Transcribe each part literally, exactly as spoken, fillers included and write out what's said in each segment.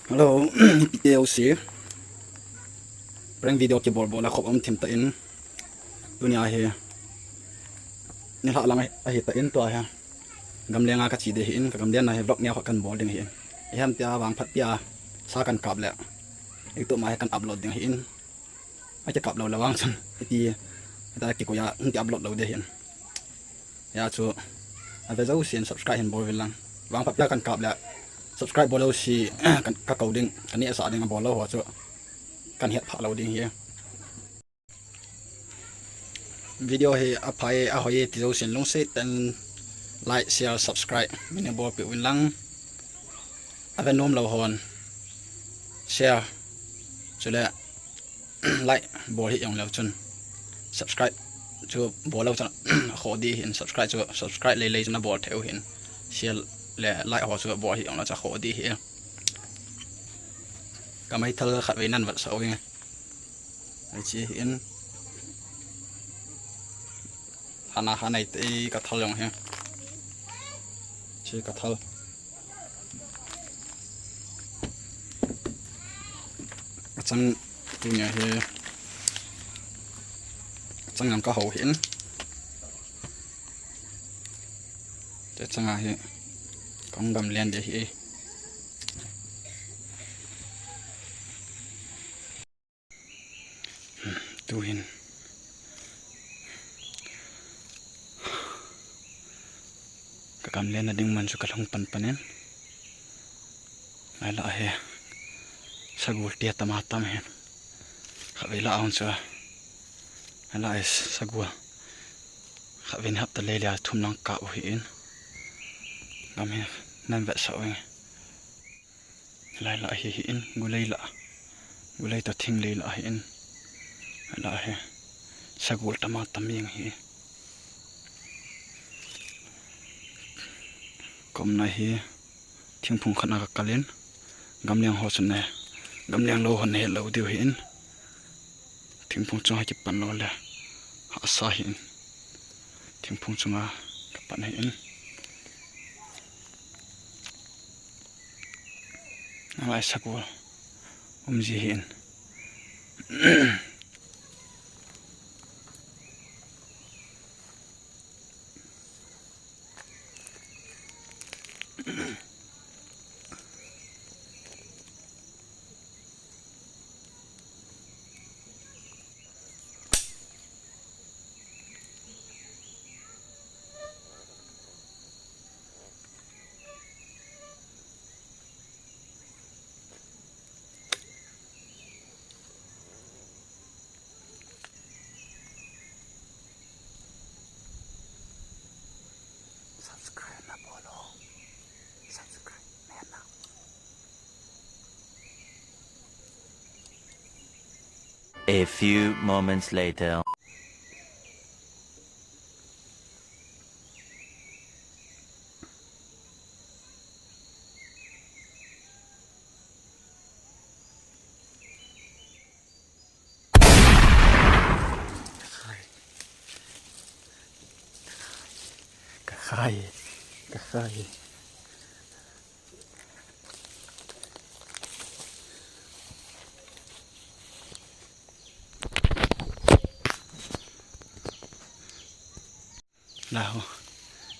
Hello, iti usi. Prank video kibol bol a khop um thim ta in. Tunia hi. Nilhah lang ahi ta in tua hi. Gamlenga kache ding ahin, ka gamlen a hi vlog neo khat kan bol ding ahin. Ihem tia vangphat pia sa kan kap le. YouTube ma hi kan upload ding ahin. Akikap lou le vang chun. Iti, ita kikoi a, hung ki upload lou ding ahin. Hijeh chun, ave jousen subscribe hin bol uvin lang. Vangphat pia kan kap le, subscribe bol lou si, kan, ka kou ding, ka nehsah ding a bol lou ho chu, kan het phah lou ding ahi. Video hi aphai, ahoi ti jousen lungset tah in like, share, subscribe, min bolpeh uvin lang. Ave nom lou hon, share, chule, like bol hih jong leu chun subscribe chu bol lou chun akhoh ding ahin, subscribe chu subscribe lei lei chun abol thei u ahin, share le like ho chu bol hih jong leu chun akhoh ding ahi. Ka meithal khatvei nan vetsah u inge. Hiche ahin. Hana hanai te ka thal jong hi. Hiche ka thal. Achang tunia hi. Achang ang ka hou hin. Te changa hi. Kong gamlen ding ahi. Tuhin. Ka gamlen na ding man chu ka lhung pan pan in. Lai lah hi. Sagol tia tam a tam hin. Khatvei lah a hung chu. Lai lah hi sagol. Khatvei ni hapta lei le thum lang kap u ahin. Gam hi nan vetsah u inge. Lai lah hi ahin, gulei lah. Gulei toh thinglei lah ahin. Lai lah hi. Sagol tam a tam jeng ahi. Ka umna hi thingphung khat na ka kal in. Gamleng ho chun ne. Gamleng lou hon ne lou diu ahin. Thingphung chunga kipan lou le. Hahsa ahin. Thingphung chunga ka pan ahin. Alai sagol um ji ahin. Subscribe na bolo. Subscribe na. A few moments later. Ka khai. Ka khai. Ka khai. Lau,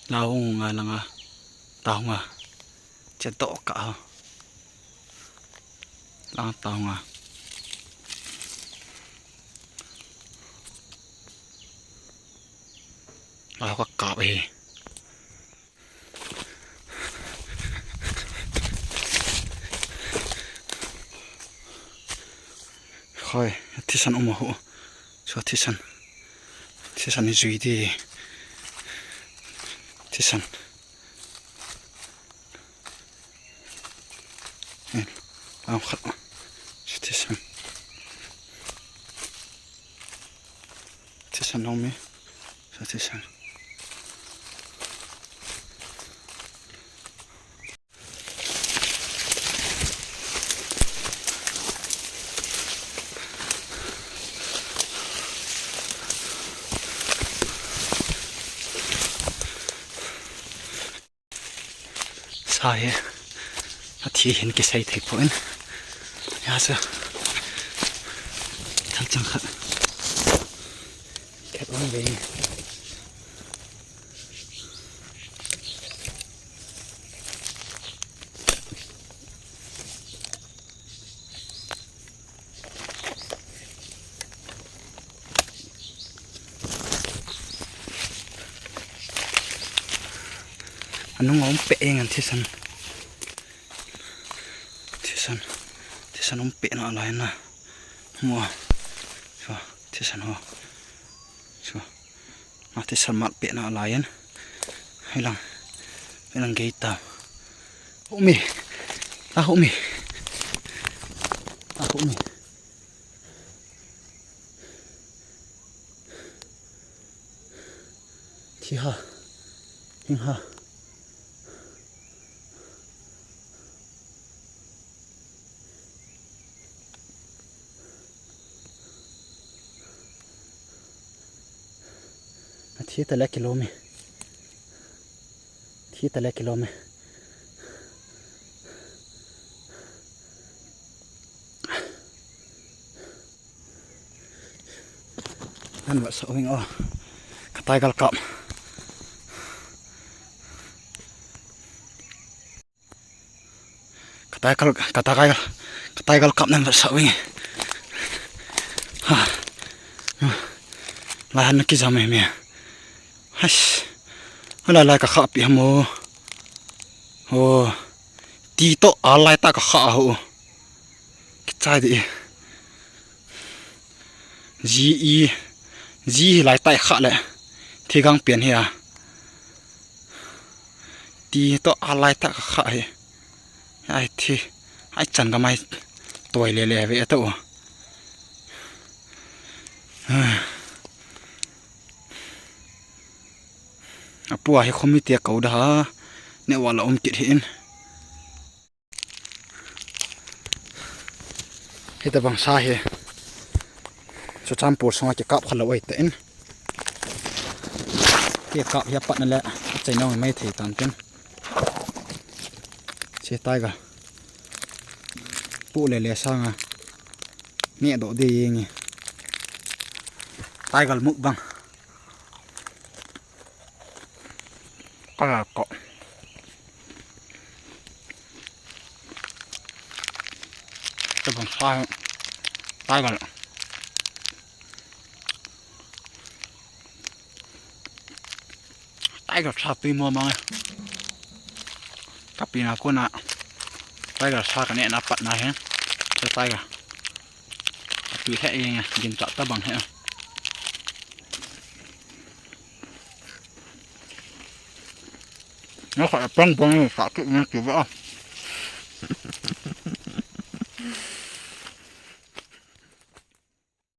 lau nga langa, tau nga, che to ka ha, lang tau nga, lau ka ka he. Khoi, thisan um ho. So thisan. Thisan ni jui di. Thisan. Am khat. So thisan. Thisan no me. So thisan. Sa hi, athi hin kisei thei poi. Ya sa. Thal chang khat. Khat ong ve. Anung a um peh eng an thisan. Thisan. Thisan um peh na lai na. Mo. So, thisan ho. So. Ma thisan mat peh na lai an. Hilang. Hilang gei ta. Umi. Ah, umi. Ah, umi. Thi ha. Hing ha. A thi ta le kilom e. Thi ta le kilom e. Nan va sa wing o. Ka tiger kap. Ka tiger, ka tiger, ka tiger kap nan va sa wing. Ha. Lai han ki jam e me. Hais. Hala lai ka kha pi hamo. O. Ti to a lai ta ka kha ho. Kichai di. Ji i, ji hi lai tai kha le. Thi gang pian hi a. Ti to a lai ta ka kha hi. Ai thi, ai chan ka mai toi le le ve to. A pu a hi khomi te kau da ha. Ne wala um kit hi in. Hita bang sa hi. Churachandpur sunga kikap kha lou ai ta in. Kikap hi apat na le, achai nong mai thei tan tin. Si tiger. Pu le le sanga. Ne do de yeng e. Tiger mukbang. Kala ko. Tabang sa. Tiger. Tiger sa tui mo mang. Ka pi na ko na. Tiger sa ka ne na pat na he. Tiger. Tui he yeng e. Gin cha tabang he. Nó khỏi păng păng, khỏi kịp nghe kịp á.